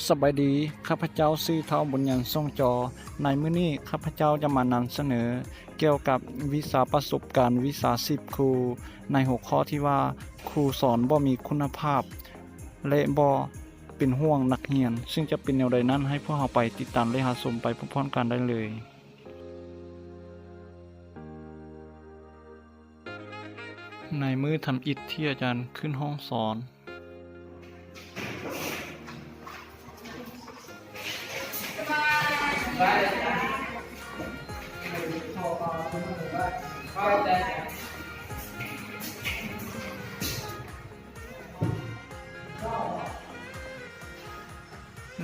ສະບາຍດີ, ຂ້າພະເຈົ້າຊື່ ທ້າວ ບຸນຍານ ສົງຈໍ. ໃນມື້ນີ້ ຂ້າພະເຈົ້າຈະມານຳສະເໜີກ່ຽວກັບວິຊາປະສົບການວິຊາຊີບຄູ ໃນຫົວຂໍ້ທີ່ວ່າ ຄູສອນບໍ່ມີຄຸນນະພາບ ແລະ ບໍ່ເປັນຫ່ວງນັກຮຽນ, ຊຶ່ງຈະເປັນແນວໃດນັ້ນ ໃຫ້ພວກເຮົາໄປຕິດຕາມ ແລະ ຮັບຊົມໄປພ້ອມໆກັນໄດ້ເລີຍ. ໃນມື້ທຳອິດທີ່ອາຈານຂຶ້ນຫ້ອງສອນ,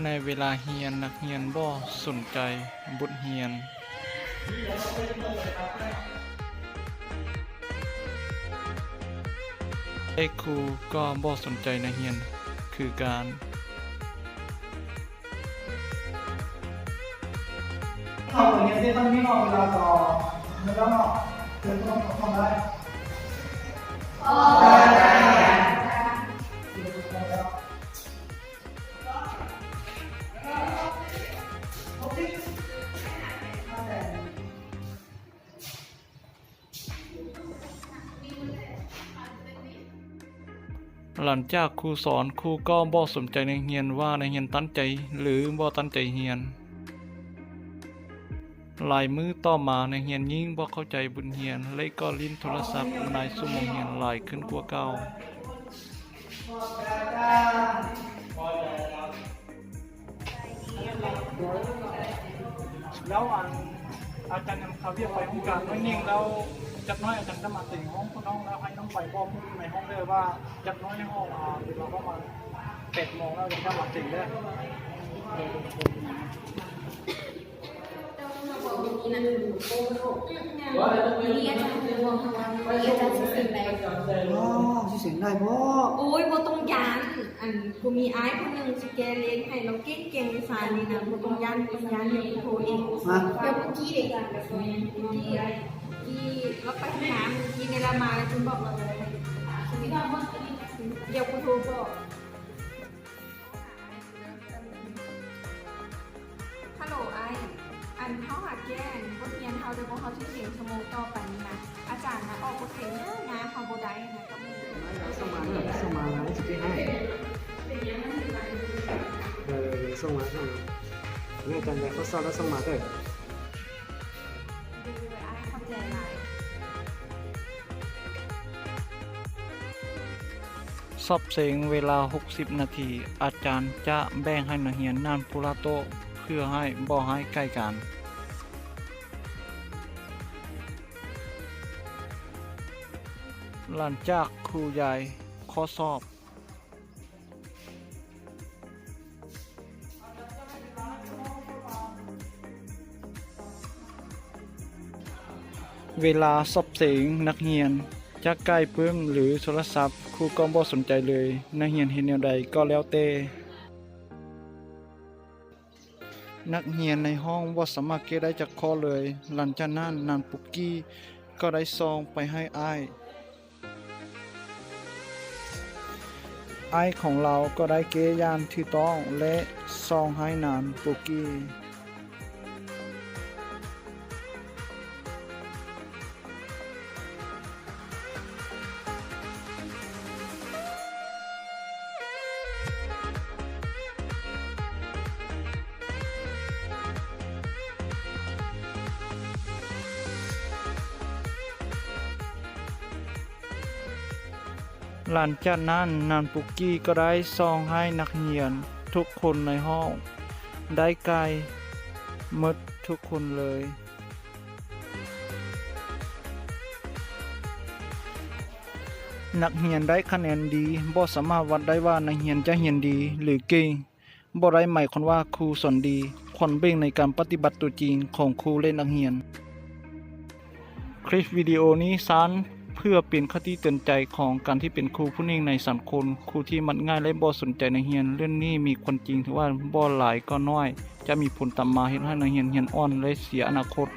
ໃນເວລາຮຽນ, ນັກຮຽນບໍ່ສົນໃຈບົດຮຽນ ແລະ ຄູກໍບໍ່ສົນໃຈນັກຮຽນຄືກັນ. ເຂົ້າໄປຮຽນເດ້ ຕອນນີ້ເນາະ ເວລາກໍໝົດແລ້ວເນາະ ເຊີນທຸກຄົນເຂົ້າໄດ້. ຫຼັງຈາກຄູສອນ, ຄູກໍບໍ່ສົນໃຈນັກຮຽນວ່ານັກຮຽນຕັ້ງໃຈ ຫຼື ບໍ່ຕັ້ງໃຈຮຽນ. ຫຼາຍມື້ຕໍ່ມາ, ນັກຮຽນຍິ່ງບໍ່ເຂົ້າໃຈບົດຮຽນ ແລະ ກໍຫຼິ້ນໂທລະສັບໃນຊົ່ວໂມງຮຽນຫຼາຍຂຶ້ນກວ່າເກົ່າ. ແລ້ວ ອັນ ອາຈານນຳຄາວຽກໄປຫ້ອງການໜ້ອຍໜຶ່ງ ແລ້ວຈັກໜ້ອຍອາຈານຈະມາເຕັງຫ້ອງພວກນ້ອງ ແລ້ວໃຫ້ນ້ອງໄປບອກໃນຫ້ອງເດີວ່າ ຈັກໜ້ອຍໃນຫ້ອງ ອາ ເວລາປະມານແປດໂມງແລ້ວຈະມາເຕັງເດີ. ອໍ ຊິເສັງໄດ້ບໍ່? ໂອ້ຍ ບໍ່ຕ້ອງຢ້ານ. ອັນ ກູມີອ້າຍຄົນໜຶ່ງຊິແກ້ເລນໃຫ້ ລາວເກັ່ງໆ ວິຊານີ້ນະ. ບໍ່ຕ້ອງຢ້ານ, ບໍ່ຕ້ອງຢ້ານ, ດຽວກູໂທເອງ. ຮະ? ດຽວປຸກກີ້ເດ້. ປຸກກີ້ ປຸກກີ້ລາວໄປຫ້ອງນ້ຳ ປຸກກີ້ເດ້ ລາວມາແລ້ວຈຶ່ງບອກລາວກໍໄດ້. ດຽວກູໂທບອກ. ຮັລໂຫຼອ້າຍ, ອັນ ເຮົາຫາແກ້ບົດຮຽນເຮົາໄດ້ບໍ່? ເຮົາຊິເສັງຊົ່ວໂມງຕໍ່ໄປນີ້ນະ. ອາຈານນະອອກບົດເສັງເດີນະ, ເຮົາບໍ່ໄດ້ນະກັບໝູ່. ສົ່ງມາເດີ, ສົ່ງມາ ຊິແກ້ໃຫ້. ເອີ ສົ່ງມາ, ສົ່ງມາ. ອາຈານໄດ້ຂໍ້ສອບແລ້ວ ສົ່ງມາເດີ. ສອບເສັງເວລາຫົກສິບນາທີ, ອາຈານຈະແບ່ງໃຫ້ນັກຮຽນນັ່ງຜູ້ລະໂຕະ ເພື່ອໃຫ້ບໍ່ໃຫ້ໃກ້ກັນ. ຫຼັງຈາກຄູຢາຍຂໍ້ສອບ, ເວລາສອບເສັງ, ນັກຮຽນຈະໄກ່ປຶ້ມ ຫຼື ໂທລະສັບ, ຄູກໍບໍ່ສົນໃຈເລີຍ. ນັກຮຽນເຮັດແນວໃດກໍແລ້ວແຕ່. ນັກຮຽນໃນຫ້ອງບໍ່ສາມາດແກ້ໄດ້ຈັກຂໍ້ເລີຍ. ຫຼັງຈາກນັ້ນ, ນາງປຸກກີ້ກໍໄດ້ສ່ອງໄປໃຫ້ອ້າຍ. ອ້າຍຂອງລາວກໍໄດ້ແກ້ຢ່າງຖືກຕ້ອງ ແລະ ສົ່ງໃຫ້ນາງປຸກກີ້. ຫຼັງຈາກນັ້ນ, ນາງປຸກກີ້ກໍໄດ້ສົ່ງໃຫ້ນັກຮຽນທຸກຄົນໃນຫ້ອງໄດ້ໄກ່ໝົດທຸກຄົນເລີຍ. ນັກຮຽນໄດ້ຄະແນນດີ ບໍ່ສາມາດວັດໄດ້ວ່ານັກຮຽນຈະຮຽນດີ ຫຼື ເກັ່ງ. ບໍ່ໄດ້ໝາຍຄວາມວ່າຄູສອນດີ, ຄວນເບິ່ງໃນການປະຕິບັດຕົວຈິງຂອງຄູ ແລະ ນັກຮຽນ. ຄລິບວິດີໂອນີ້ສ້າງເພື່ອເປັນຄະຕິເຕືອນໃຈຂອງການທີ່ເປັນຄູຜູ້ໜຶ່ງໃນສັງຄົມ. ຄູທີ່ມັກງ່າຍ ແລະ ບໍ່ສົນໃຈນັກຮຽນ, ເລື່ອງນີ້ມີຄວາມຈິງທີ່ວ່າບໍ່ຫຼາຍກໍໜ້ອຍ ຈະມີຜົນຕາມມາເຮັດໃຫ້ນັກຮຽນຮຽນອ່ອນ ແລະ ເສຍອະນາຄົດ.